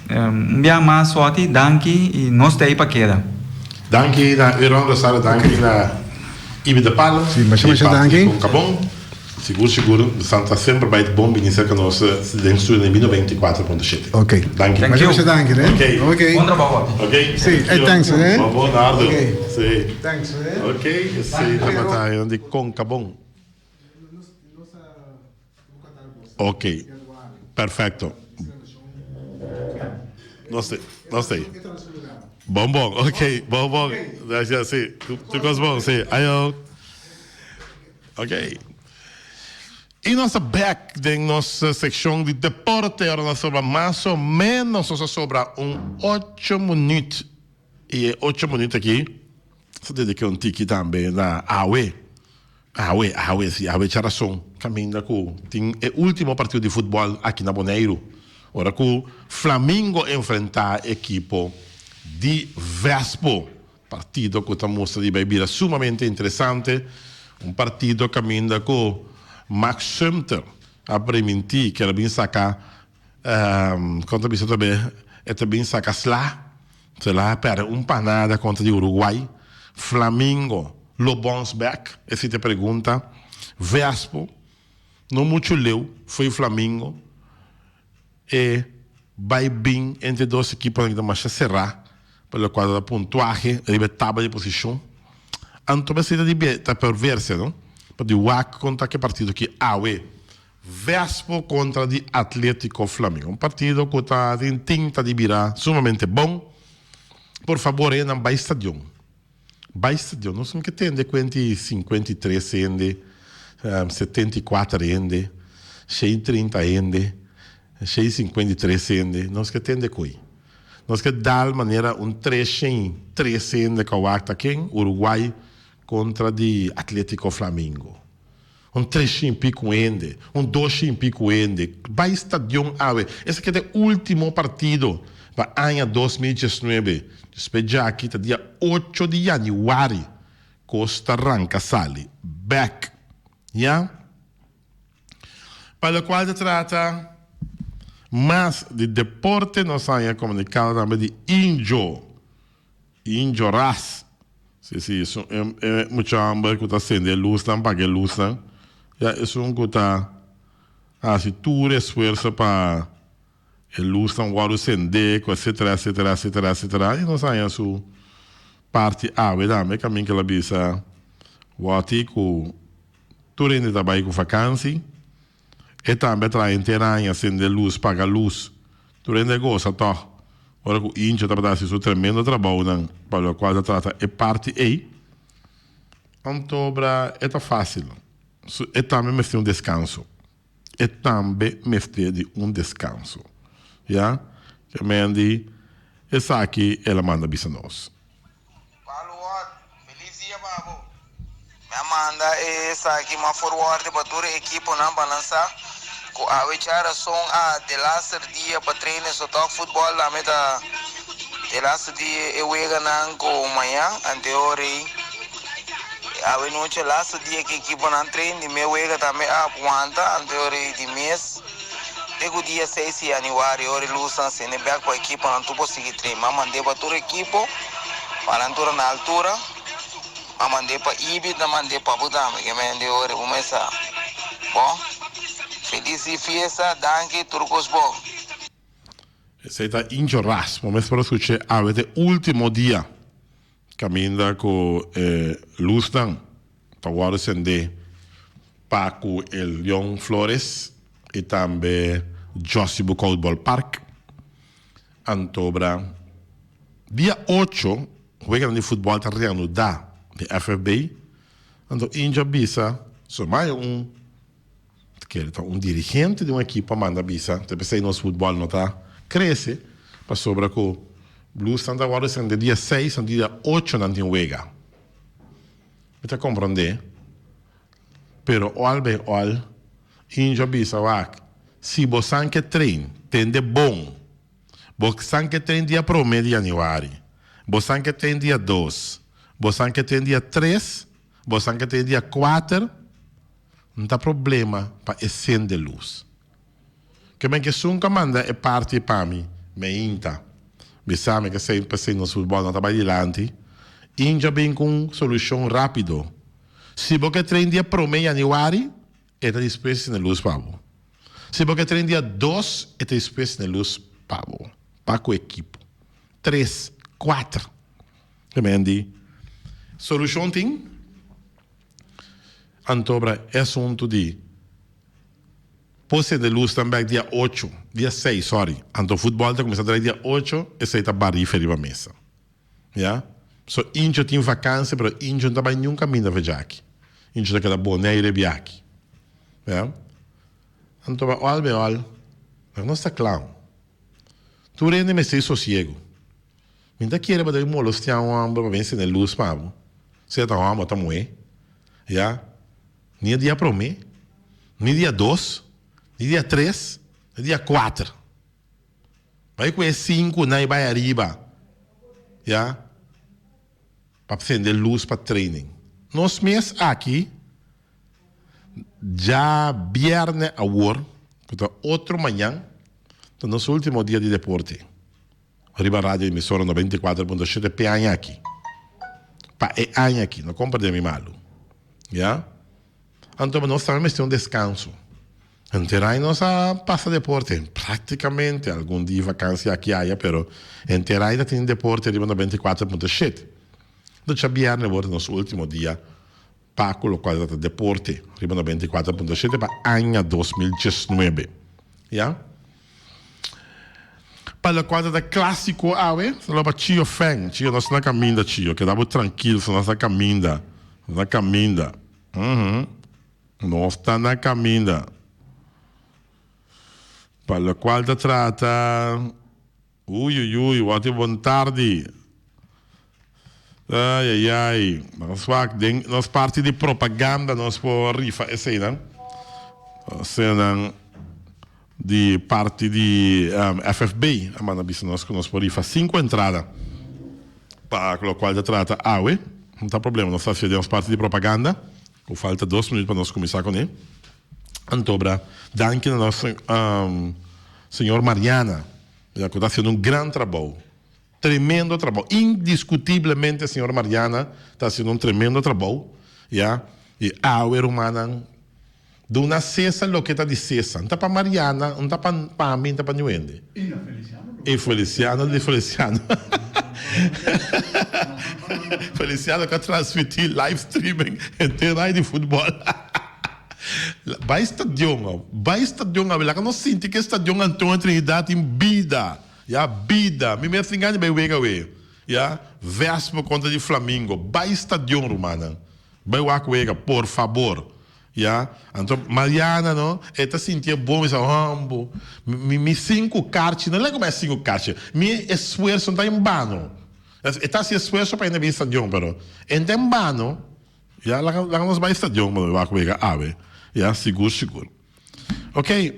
Un bia mas Otty, danki y nos ta ey pa keda. Danki na Euron Rosario, danki na Ibi de Palo Sí, masha di masha parti di danki. Concabon. Sigur sigur bosan ta semper bai bon bini serka nos den studio na 94.7. Ok. Danki. Thank Masha you. masha danki ne. Ok. Ok. Bon trabou Otty. Ok. Sí, Thank eh you. thanks ne. Bon bon Nardo. Ok. Sí. Thanks ne. Ok, esey tabata e di Concabon. Ok, perfecto. No sé, no sé. Bon bon, ok, bon bon. Gracias, sí. Tu cos bon, sí. Ayo. Ok. Y nos ta back den nos seccion di deporte. Ahora nos sobra mas o menos, nos a sobra un ocho minuut. Y e ocho minuut aki, sa dedica un tiki tambe na awe. Awe, awe, si, awe djarason kaminda ku tin e último partido di futbòl aki na Boneiru, ora ku Flamingo enfrentá ekipo di Vespo. Partido ku ta mustra di bai bira sumamente interesante, un partido kaminda ku Max Sumter a primintí ku el a bin saka, kon ta bisa tambe, e ta bin saka sla. Se la a perde un panada kontra di Uruguay. Flamingo lo bounce back? Esei ta e pregunta. Vespo no muchu leu fo'i Flamingo. E bai bin entre e dos ekiponan ki ta masha será pa lokual ta puntuahe riba e tabla di posishon. Anto esei ta di ta perversia no? Pa di wak kontra ke partido ki awe. Vespo kontra di Atletico Flamingo. Un partido ku ta tin tinta di bira sumamente bon. Por fabor hendenan bai stadion. Bai stadion. Nos no ke tende kuenti 53 hende, 74 hende, 130 hende, 153 hende. Nos ke tende koe. Nos ke dal manera un 303 hende ku a wak ta ken Uruguay kontra di Atletico Flamingo. Un treshin piku hende, un doshin piku hende bai stadion awe. Esaki ta e ultimo partido pa aña 2019. Despues djaki ta dia ocho di yanüari kos ta ranka sali bek. Ya. Pa lokual ta trata mas di deporte nos a haña komunikado tambe di Injo. Injo Ras. Si, si, esun e e mucha homber ku ta sende e lusnan, paga e lusnan. Ya, esun ku ta hasi tur esfuerso pa e lusnan wòrdu sendé, ku etsetera, etsetera, etsetera, etsetera. I nos haña su parti awe tambe, kaminda ku el a bisa Wòti ku tur hende ta bai ku fakansi. E tambe a traha henter aña sende lus, paga lus. Tur hende a gosa tòg ora ku Incho tabata hasi su tremendo trabounan pa lokual ta trata e parti ei. Antobra e ta fásil. Su e tambe mester un deskanso. E tambe mester di un deskanso. Ya, ke men di esaki el a manda bisa nos. Palu Ward, felis dia pa bo. Mi a manda e esaki mas forward pa tur e ekiponan pa nan sa ku awe djarason a delaster dia pa trainen so tok futbòl tambe ta delaster dia e weganan ku mañan anteor ei awe nochi laster dia ku ekiponan train di me wega tambe a wanta anteor ei di mes Te ku dia seis di yanüari ora e lusnan sende bèk pa ekiponan tur por sigui train. M'a mand'é pa tur ekipo pa nan tur na altura. M'a mand'é pa Ibit, m'a mand'é pa bo tambe. Ke mende ora bo mester. Bon felis di fiesta danki tur kos bon. Esei ta Injo Ras. Bo mes por a skuch'é awe ta e último dia kaminda ku e lusnan ta wòrdu sendé pa ku e Leon Flores i tambe Jossy Boekhoudt Ballpark. Antobra dia ocho weganan di futbòl ta reanudá di FFB. Anto Injo a bisa so mai un kere ta un dirigente di un ekipo a manda bisa ta p'esei nos futbòl no ta krese pasobra ku Bluesnan ta wòrdu sende dia seis anto dia ocho nan tin wega. Mi ta komprondé pero òl bei òl Injo a bisa wak si bo san ke train tende bon. Bo san ke ten dia prome di januari, bo san ke ten dia dos, bo san ke ten dia tres, bo san ke ten dia kuater, no ta problema pa e sende lus. Ke men ke esun ka manda e parti pa mi meinta bisa mi ke esei p'esei nos futbòl no ta bai dilanti, Inja bin ku un solushon rápido. Si bo ke train dia prome januari, E ta dispuesto sende lus pa bo. Si bo ke tren dia dos, e ta dispuesto sende lus pa bo, pa ku ekipo. Tres, kuater. Ke men di, solushon tin? Antobra e asuntu di por sende lusnan bek dia ocho, dia seis, sorry. Anto futbòl ta kuminsá drai dia ocho, esei ta barife riba mesa. Ya. So Incho tin vakansia pero Incho no ta bai niun kaminda fe djaki. Incho ta keda Bonaire biaki. Ya. Anto ba ol be ol. Pero nos ta kla. Tur hende mester di sosiego. Mi no ta kere pa debe molestia un homber pa bin sende lus pa bo. Sea ta homber o ta muhe. Ya. Ni e dia prome, ni dia dos, ni dia tres, ni dia kuater. Bai ku e sinku nan i bai ariba ya pa sende lus pa training. Nos mes aki djabierne awor ku ta otro mañan ta nos ultimo dia di deporte riba radio emisora 94.7 p'e aña aki. Pa e aña aki no komprende mi malu ya. Anto nos tambe mester un deskanso. Henter aña nos a pasa deporte, prácticamente, algun dia vakansia aki aya, pero henter aña ta tin deporte riba 94.7. Anto djabièrnè wor ta nos último dia pa ku lokual ta trata deporte riba 94.7 pa aña 2019. Ya. Pa lokual ta trata klásiko awe, salo pa Chio Feng. Chio, nos na kaminda, Chio. Keda bo trankil, nos na kaminda. Nos na kaminda. Nos ta na caminda. Pa locual ta trata. Uy uy uy, wat e bon tardi. Ay ay ay. Nos wak den nos parti di propaganda nos por rifa eseinan. Eseinan di parti di FFB a manda bisa nos ku nos por rifa sinku entrada pa lokual ta trata awe. No ta problema, nos ta hasié den nos parti di propaganda ku falta dos minuut pa nos kuminsá kuné. Antobra danki na nos señor Mariana ya ku ta hasiendo un gran trabou, tremendo trabou. Indiskutiblemente señor Mariana ta hasiendo un tremendo trabou ya i awe rumannan. Duna César loke ta di César. N ta pa Mariana, n ta pa pa mi, n ta pa niun hende. I na Feliciano lo. I Feliciano di Feliciano. Feliciano ka transmití live streaming henter rai di futbòl. Bai stadion awe, bai stadion awe. Laga nos sinti ke stadion Antonio Trinidad tin bida. Ya, bida. Mi mes tin gana di bai wega awe. Ya, Vespo kontra di Flamingo. Bai stadion rumannan. Bai wak wega, por fabor. Ya, anto Mariana no, e ta sintié bon, mi sa, hombo, mi, mi sinku karchi, no lei ku mi sinku karchi, mi esfuerso no ta en bano. E ta hasi esfuerso pa hende bin stadion, pero e no ta en bano. Ya, laga, laga nos bai stadion pa wak wega awe. Ya, sigur, sigur. Oké.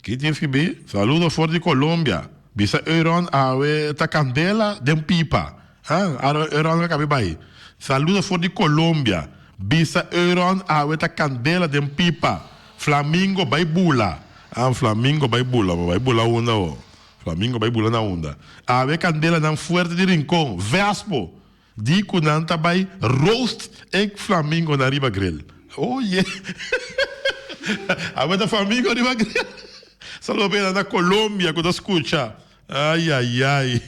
Ki tin skibi? Saludo for di Colombia. Bisa Euron awe ta candela den pipa. Ah, Euron a cabi bai. Saludo for di Colombia. Bisa Euron awe ta candela den pipa. Flamingo bai bula. Ah, flamingo bai bula. Bo bai bula unda bo? Flamingo bai bula na unda? Awe candela nan fuerte di Rincon. Vespo. Di cu nan ta bai roast e flamingo nan riba grill. Oh yeah. Awe ta Flamingo riba grill. Saludo pa na Colombia ku ta skucha. Ai ai ai.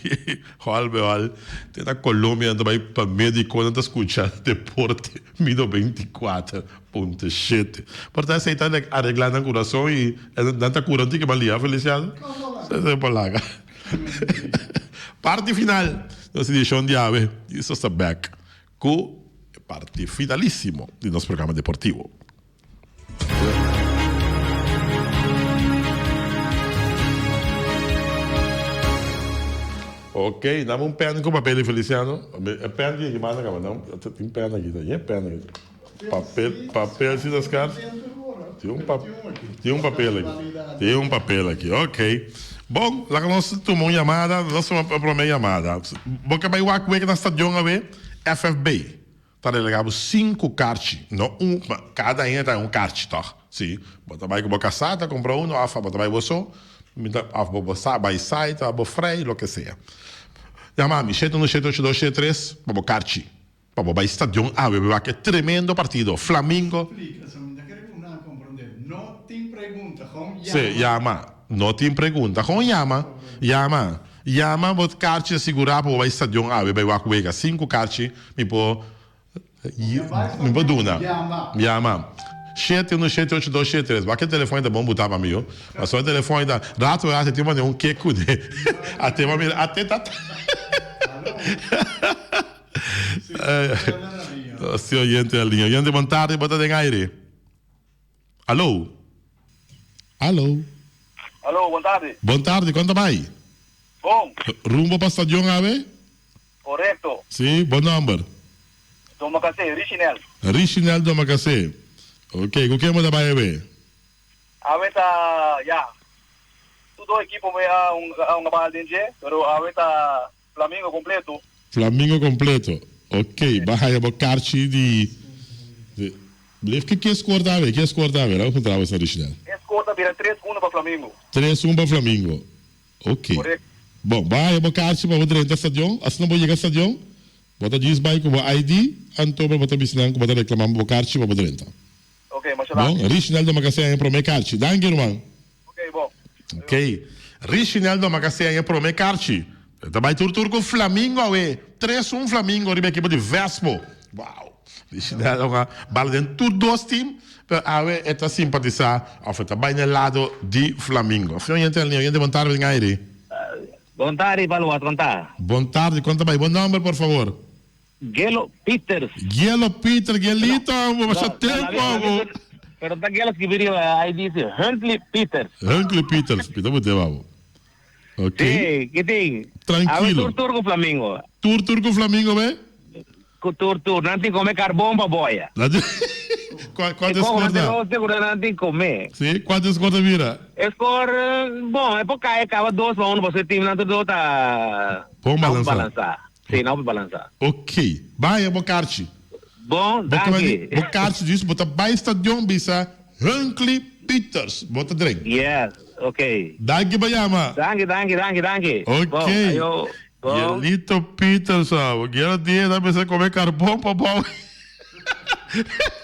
Hòl be hòl. Te na Colombia nan ta bai pa medico nan ta skucha Deporte mi 94.7. Por ta esei ta aregla nan kurason i nan ta kura un tiki malia Feliciano. Esei por laga. Parti final nos edishon di awe. Nos ta bek ku e parti finalisimo di nos programa deportivo. Ok, dame un pen ku papel di Feliciano. E pen di aki manda kaba, no? Tin pen aki, ta yen pen aki. Papel, papel si ta skars. Tin un pap, tin un papel aki. Tin un papel aki, ok. Bon, laga nos tuma un yamada, nos tuma e prome yamada. Bo ke bai wak wega na stadion awe? FFB. Ta relegá bo sinku karchi, no un, ma kada hende ta un karchi tòg? Sí, bo ta bai ku bo kasá ta kumpra uno òf bo ta bai bo so, mi ta òf bo bo sa bai sai ta bo frei loke sea. Yama mi shete uno shete ocho dos shete tres pa bo karchi pa bo bai stadion awe bo wak e tremendo partido Flamingo. Sí, yama. No tin pregunta. Kon yama? Yama. Yama bo karchi asegurá pa bo bai stadion awe bai wak wega. Sinku karchi mi por mi por duna. Yama. Shete uno shete ocho dos shete tres. Wak e telefòn ta bon butá pa mi yo. Pasobra e telefòn ta rato rato e tin manera un kek kuné. Ate bo a mira ate ta. Si oyente a liña. Oyente bon tardi bo ta den aire. Alo. Alo. Alo, bon tardi. Bon tardi, kon ta bai? Bon. Rumbo pa stadion awe? Korekto. Si, bo nomber? Domakasé, Richinel. Richinel Domakasé. Ok, ku ken bo ta bai awe? Awe ta, ya, tur dos ekipo me a hunga bal den dje, pero awe ta Flamingo completo. Flamingo completo. Ok, ba haya bo karchi di Bleef ki ki score ta awe? Ki score ta awe? Laga puntra bo Richinel. E score ta bira tres uno pa Flamingo. Tres un pa Flamingo. Ok. Correcto. Bon, ba haya bo karchi pa bo drenta stadion. Asina bo yega stadion, bo ta djis bai ku bo ID, anto bo ta bisa nan ku bo ta reclama bo karchi pa bo drenta. Ok, masha danki. Bon, Richinel Domacassé haña prome karchi. Danki ruman. Ok, bon. Ok. Richinel Domacassé haña prome karchi. E ta bai tur tur ku Flamingo awe. Tres un Flamingo riba ekipo di Vespo. Wow. Richinel a hunga bala den tur dos team, pero awe e ta simpatisa of e ta bai na e lado di Flamingo. Fin oyente na liña. Oyente bon tarde den aire. Bon tarde, Paluas, kon ta? Bon tarde, kon ta bai? Bo nomber por favor. Gelo Peters. Gelo Peters, Gelito, bo masha tempo abo. Pero ta Gelo skibi riba ID si Huntley Peters. Huntley Peters, pita bo tema abo. Ok. Sí, ki tin? Tranquilo. Awe tur tur ku Flamingo. Tur tur ku Flamingo be? Ku tur tur, nan tin kome karbon pa boya. Kuantu e skor ta? E koko nan tin kome. Sí, kuantu e skor ta bira? E skor, bon, e por kai kaba dos pa uno pasobra e teamnan tur dos ta Bon balansa. Sí, nan hopi balansa. Ok. Bai bo karchi. Bon, danki. Bo karchi dus bo ta bai stadion bisa Hunkley Peters. Bo ta drink. Yes, ok. Danki pa yama. Danki, danki, danki, danki. Ok. Bon, ayo. Bon. Gielito Peters, ah. Gielo die ta mester come carbon pa bou.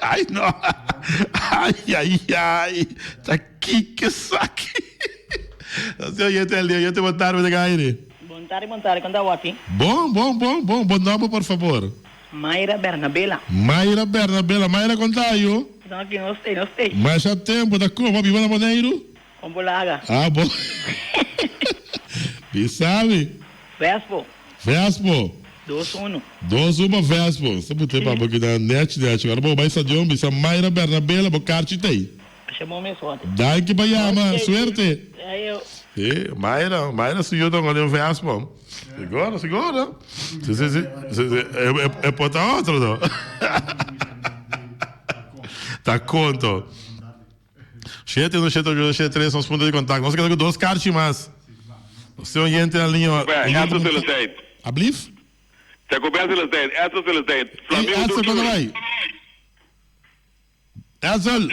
Ai no. Ai, ai, ai. Ta kiko esaki. Nos oyente al dia, oyente bon tarde den aire. Bon tarde, bon tarde, kon ta waki? Bon, bon, bon, bon. Bo nomber por favor? Mayra Bernabela. Mayra Bernabela. Mayra kon ta ayo? No aki no stay, no stay. Masha tempo ta como biba na Boneiru? Kon bo laga? Ah bon. Mi sabi. Vespo. Vespo. Dos uno. Dos uno pa Vespo. Sa pute pa bo kita nech nech. Ora bo bai stadion bisa Mayra Bernabela bo karchi tei. Masha bon mes hoor. Danki pa yama. Suerte. Ayo. Si, Mayra, Mayra su yu ta con den Vespo. Seguro, seguro. Si, si, si. Si, si. E, e, e por ta otro no. Ta conto. Shete uno shete ocho shete tres nos punto di contacto. Nos a keda cu dos karchi mas. Nos tin oyente na liña. Edson Celestijn. Ablief? Jacobel Celestijn, Edson Celestijn. Hey, Flamengo Edson, tur kon ta tur. bai? Edson!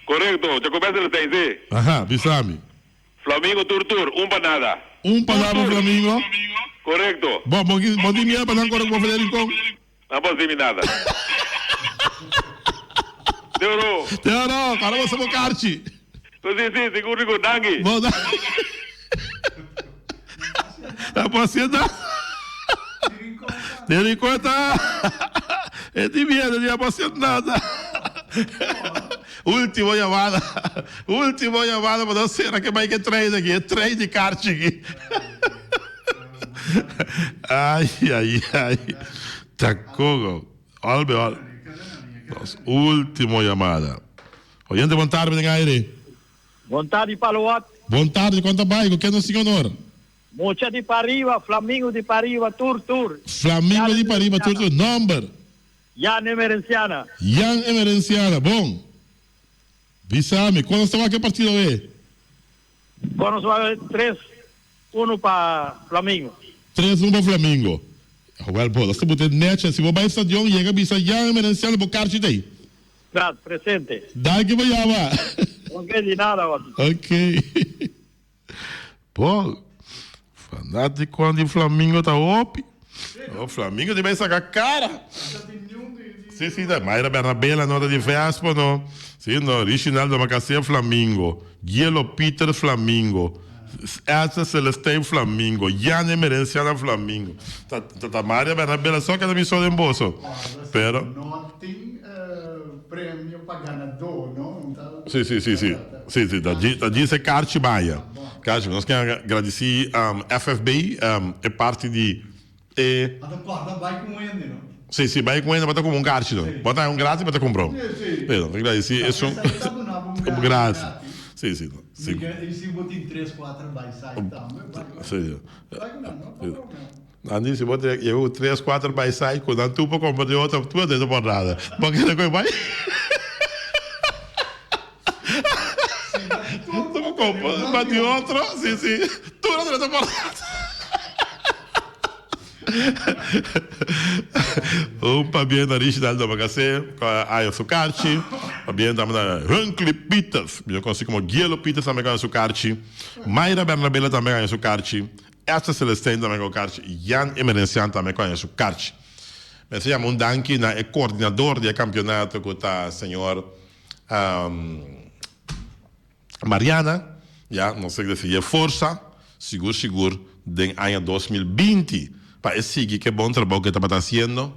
Correcto, Jacobel Celestijn, si. Aha, bisa mi. Flamengo tur tur, un pa nada. Un pa nada pa Flamengo? Correcto. Bon, bo bo tin miedo pa nan kore ku bo Federico? Nan por hasi mi nada. Teoro. Teoro, para bo sa bo karchi. Si, si, sigur, sigur. Danki. Bo danki. Ta por haciendo. Te di cuenta. E di miedo, ni a por hacer nada. Último llamada. Último llamada para no será que vai que trein aqui. Trein de karchi aqui. Ai, ai, ai. Tacogo. Albe, al. Nos último llamada. Oyente, bon tarde den aire. Bon tardi Palo Wat. Bon tardi, kon ta bai? Ku ken nos tin honor? Mucha di pariba, Flamingo di pariba, tur tur. Flamingo di pariba, tur tur. Nomber? Jan Emerenciana. Jan Emerenciana, bon. Bisa mi, kon nos ta wak e partido awe? Kon nos wak tres uno pa Flamingo. Tres uno pa Flamingo. Awel bo, nos ta buta e nechi. Si bo bai stadion, yega bisa Jan Emerenciana bo karchi ta ei. Tras presente. Danki pa yama. Ok di nada waki. Ok. Bon. Fanaticonan di Flamingo ta hopi. Oh, Flamingo di bay saca cara. Si, si, ta Mayra Bernabela no ta di Vespo no. Si, no, Richinaldo Macassé Flamingo. Gielo Peter Flamingo. Elsa Celestijn Flamingo. Jan Emerenciana Flamingo. Ta, ta, ta Maria Bernabela so keda mi so den boso. Pero. No tin premio pa ganadó, no? Si, si, si, si. Si, si, ta dji, ta djis e karchi baya. Karchi, nos kier gradisí FFB, e parti di e. Ata kòrda bai ku un hende, no? Si, si, bai ku un hende bo ta kumpra un karchi, no? Bo ta haña un gratis, bo ta kumpra un. Si, si. Nos ta gradisí esun. Esaki ta duna bo un gratis. Si, si. Si. I si bo tin tres, kuater bai sai tambe, bai ku nan. Si. Bai ku nan, no ta problema. Nan di si bo ta yega ku tres, kuater bai sai, ku nan tur por kumpra di otro, tur a dentro por nada. Bo kere ku e bai? Tur por kumpra di otro, si, si, tur a dentro por nada. Un pabien na Richinaldo Domacassé ku a haya su karchi. Pabien tambe na Huncley Peters, mihó konosí komo Gielo Peters tambe ku a haya su karchi. Mayra Bernabela tambe ku a haya su karchi. Esther Celestijn tambe ku a karchi. Jan Emerencian tambe ku a haya su karchi. Mester yama un danki na e koordinador di e kampionato ku ta señor Mariana, ya, nos ta dese'é forsa, sigur sigur den aña 2020 pa e sigui ku e bon trabou ku e tabata hasiendo.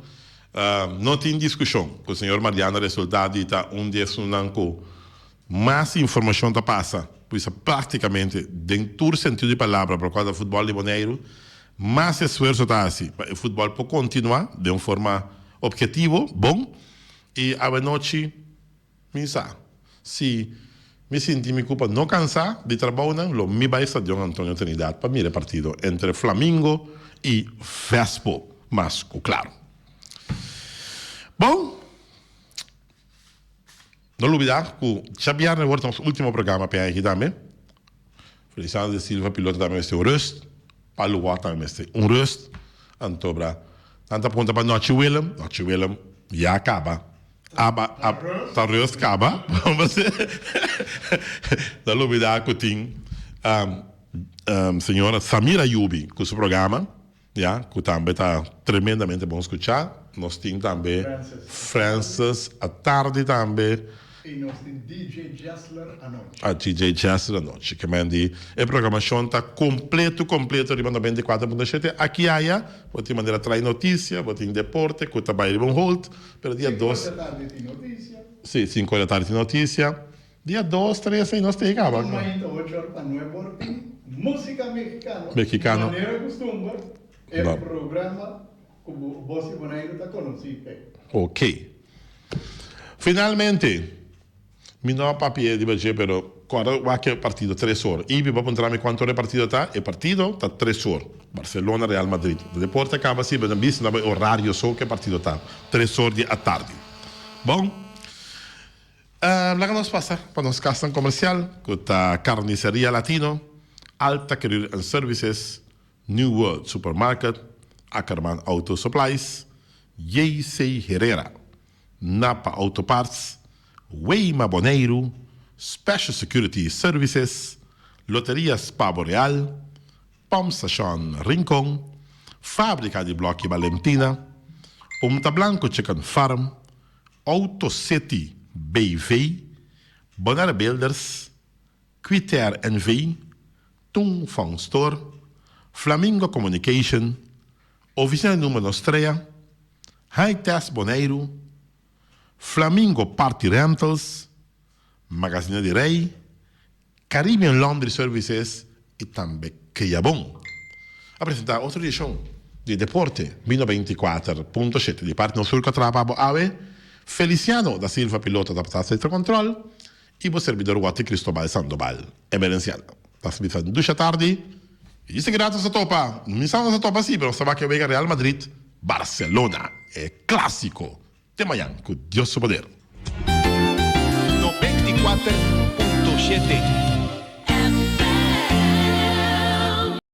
No tin diskushon ku señor Mariana resultá di ta un di esunnan ku mas informashon ta pasa, pues práktikamente den tur sentido di palabra pa lokual ta futbòl di Boneiru, mas esfuerso ta hasi pa e futbòl por kontinuá den un forma ophetivo, bon, i awenochi. Mi sa, si mi sinti mi cupa no cansa di trabounan, lo mi bay Stadion Antonio Trinidad pa mira e partido entre Flamingo y Vespo mas cu claro. Bon, no lubida cu djabierne wor ta nos ultimo programa p'e aña aki tambe. Feliciano de Silva piloto tambe mester un rust, Palu Ward tambe mester un rust. Anto bra, nan ta puntra pa Nochi Willem, Nochi Willem ya caba. Aba a ta rust caba no lubida cu tin señora Samira Yubi cu su programa ya cu tambe ta tremendamente bon scucha nos tin tambe Francis atardi tambe. Y nos tin DJ Jessler anochi. A DJ Jessler anochi. Ke men di e programacion ta completo completo riba 94.7 aki aya bo tin manera trae noticia bo tin deporte cu ta bay riba un hold pero dia dos. Cinco de la tarde tin noticia. Si cinco de la tarde tin noticia dia dos tres ey nos tin caba. Mainta ocho or pa nuebe or tin musica mexicano. Mexicano. Manera custumber e programa Ku bo si Boneiru ta konosí p'e. Ok. Finalmente, mi no a papia riba dje, pero kòrda wak e partido tres or. Ibi bo a puntra mi kuantu ora e partido ta? E partido ta tres or. Barcelona, Real Madrid. De deporte a kaba si, pero nan bisa na bo e orario so ku e partido ta. Tres or di atardi. Bon, laga nos pasa pa nos kasnan komersial ku ta Carniceria Latino, Alta Career and Services, New World Supermarket, Ackerman Auto Supplies, JC Herrera, Napa Auto Parts, Weima Boneiru, Special Security Services, Loteria Spa Boreal, Pump Station Rincon, Fabrica di Blokkie Balentina, Punta Blanco Chicken Farm, Auto City. BV, Bonaire Builders, Quitair NV, Tung Fong Store, Flamingo Communication, Oficina di Number Nostrea, High Test Boneiru, Flamingo Party Rentals, Magazine di Rey, Caribbean Laundry Services y tambe Kriabon. A presenta otro edicion di Deporte Mi 94.7 di parti nos tur cu a traha pa bo awe, Feliciano da Silva piloto ta pasa centro control y bo servidor Watty Cristobal Sandoval emerencial. Ta bisa dusha tardi y di seguridad nos ta topa, mi sa nos ta topa si pero nos ta wak e wega Real Madrid Barcelona e clasico Te mañan cu Dios su poder. 94.7.